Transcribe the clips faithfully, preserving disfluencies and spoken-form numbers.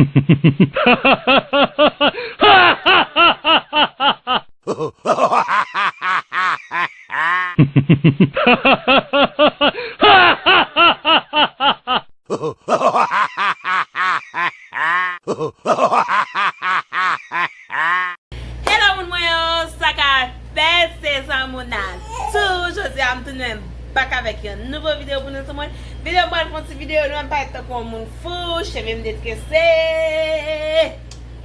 Hello moun mwen yo, sa ka fèt, se zanmi w Natou. Jodi a m tounen back avèk yon nouvo videyo pou nou tout moun. Videyo m pral fè yon ti videyo, nou menm parèt tankou yon moun fou, cheve m detrese.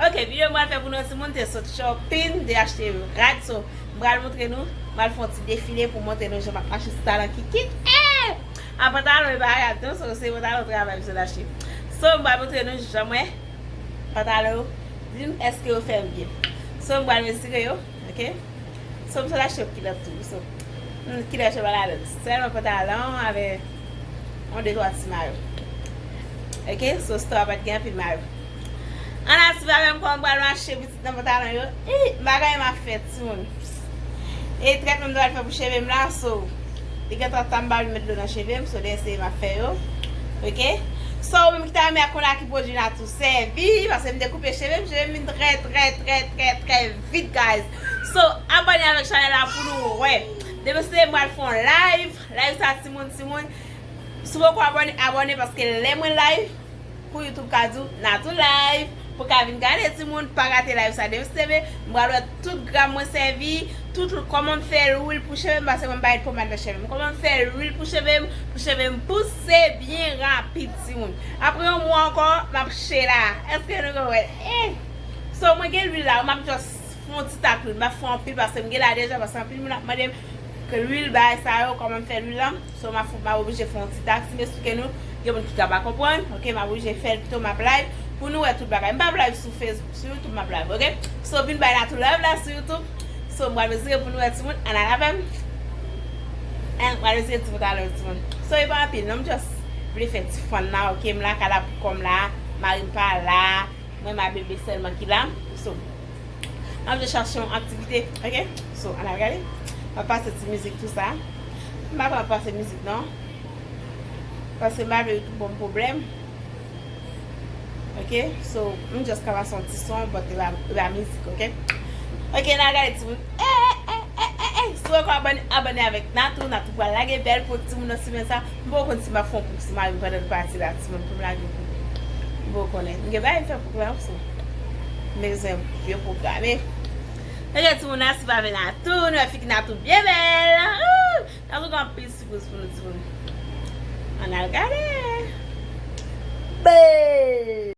Ok, videyo m pral fè pou nou, timoun, te sot shopping, te achte rad, so m pral montre nou, m pral fè yon ti defile pou montre nou jan m ap mache sou talon kikit. Eh! An pantalon, e pa rad non, so se pantalon travay m sot achte. So m pral montre nou jan mwen, pantalon yo, di m èske yo fè m byen. So m pral mezire yo, ok? So m sot achte kilòt tou, so, hmm, kilòt yo pa ladan, sèlman pantalon avèk yon de twa ti mayo. Ok, so store a pa t gen anpil mayo. Ann al swiv avè m kòman m pral mache pitit nan pantalon yo. Ih, bagay m ap fè timoun. E trètman m t al fè pou cheve m la, so li gentan tan m pa vin met dlo nan cheve m, so demen se m ap fè yo. Ok? So ou menm ki ta renmen ak konnen a ki pwodui Natou sèvi, paske m dekoupe cheve m, cheve m vin trè, trè, trè, trè, trè vit, guys. So abòne avèk chanèl la pou nou wè. Demen se m pral fè yon live. Live sa timoun, timoun. Si w poko abòne, abòne, paske lè mwen live, pou YouTube ka di w Natou live, pou ka vin gade timoun, pa rate live sa demen se demen. M pral wè tout gram mwen sèvi, tout kòman m fè lwil pou cheve m, paske mwen m pa met pomad nan cheve m. Kòman m fè lwil pou cheve m, pou cheve m pouse byen rapid timoun. Apre yon mwa ankò, m ap chela. Èske nou konprann? Eh! So mwen gen lwil la, m ap just fè yon ti tak lwil. M pa fè anpil paske m gen la deja, paske anpil moun ap mande m ke lwil bagay sa yo, kòman m fè lwil lan. So m ap, m ap oblije fè yon ti tak. Si m esplike nou, gen moun ki ka pa konprann. Ok, m ap oblije fè l pito m ap live pou nou wè tout bagay. M p ap live sou Facebook, sou YouTube m ap live, ok? So vin bay Natou love la sou YouTube. So m pral mezire pou nou wè timoun, ann al avè m. Ann, m pral mezire timoun talè timoun. So e pa anpil non, m just vle fè ti fun la, ok? M lakay la pou kò m la, mari m pa la. Mwen, ma bebe sèlman ki la. So, m ap jis chache yon aktivite, ok? So, ann al gade. M ap pase ti mizik tou sa. M pa konn ap pase mizik non. Paske m pa vle YouTube ban m pwoblèm. Ok? So, m just ka pase yon ti son, but e pa, e pa mizik, ok? Ok, ann al gade timoun. Eh, eh, eh, eh, eh. Si w poko abòne, abòne avèk Natou. Natou pral lage bèl pwodui timoun nan semèn sa. M poko konn si m ap fè yon pouk sou mari m pandan l pati la, timoun, pou m lage pouk. M poko konnen. M gen bagay m fè pouk la, so. M bezwen yo pwograme. Lage timoun nan swiv avè Natou, nou wè figi Natou byen bèl. Ooh! Natou gen anpil sipriz pou nou, timoun. Ann al gade. Bèl!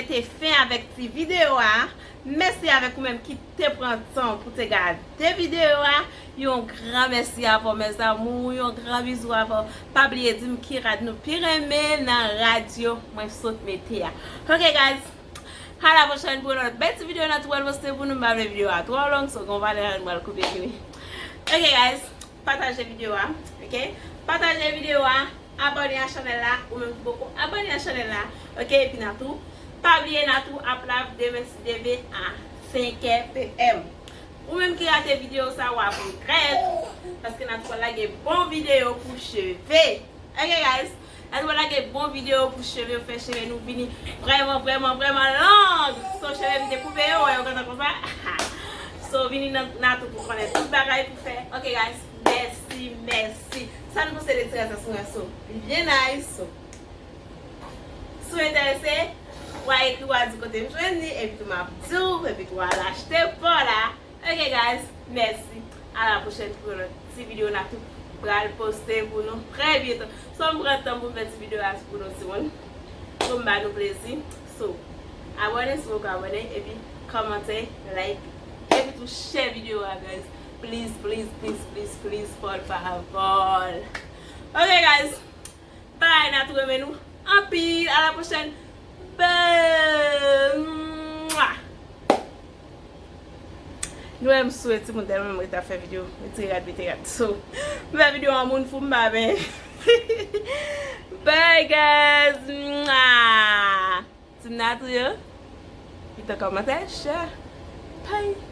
Mete fen avèk ti videyo a. Mèsi avèk ou menm ki te pran tan pou te gade videyo a. Yon gran mèsi avè w, mes amours. Yon gran bizou avè w. Pa bliye di m ki rad nou pi renmen nan rad yo mwen sot mete a. Ok, guys. A la pwochèn pou yon lòt bèl ti videyo nan tou pral poste pou nou. M pa vle videyo a twò long, so gen yon valè m pral koupe vini. Ok, guys. Pataje videyo a, ok? Pataje videyo a, abòne a chanèl la, ou menm ki poko abòne a chanèl la, ok? Epi Natou, pa bliye Natou ap live demen si Dye vle a senk è p m. Ou menm ki rate videyo sa, w ap regrèt, paske Natou pral lage bon videyo pou cheve. Ok, guys? Natou pral lage bon videyo pou cheve, fè cheve nou vini vrèman, vrèman, vrèman long. So, cheve m te koupe yo, wè yo gentan konsa. So, vini nan Natou pou konnen tout bagay pou fè. Ok, guys? Mèsi, mèsi. Sa nou panse de ti rad sa sou mwen? So, li byen nice. So, si w enterese, w a ekri, w a di kote m jwenn li, epi tou m ap di w, epi tou w al achte pa w la. Ok, guys, mèsi. A la pwochèn pou yon lòt ti videyo Natou pral poste pou nou trè byento. So, m pran tan pou m fè ti videyo a pou nou, timoun. Pou m ba nou plezi. So, abòne si w poko abòne, epi kòmante, like, epi tou share videyo a, guys. Please, please, please, please, please, por favor. Ok, guys. Bye, Natou renmen nou anpil. A la pwochèn. Bye. Mwah. Nou wè m sou e timoun tèlman m ret ap fè videyo. Retire rad, mete rad. So, m fè videyo an moun fou, m pa ben. Bye, guys. Mwah. Team Natou yo, kite kòmantè, share. Bye.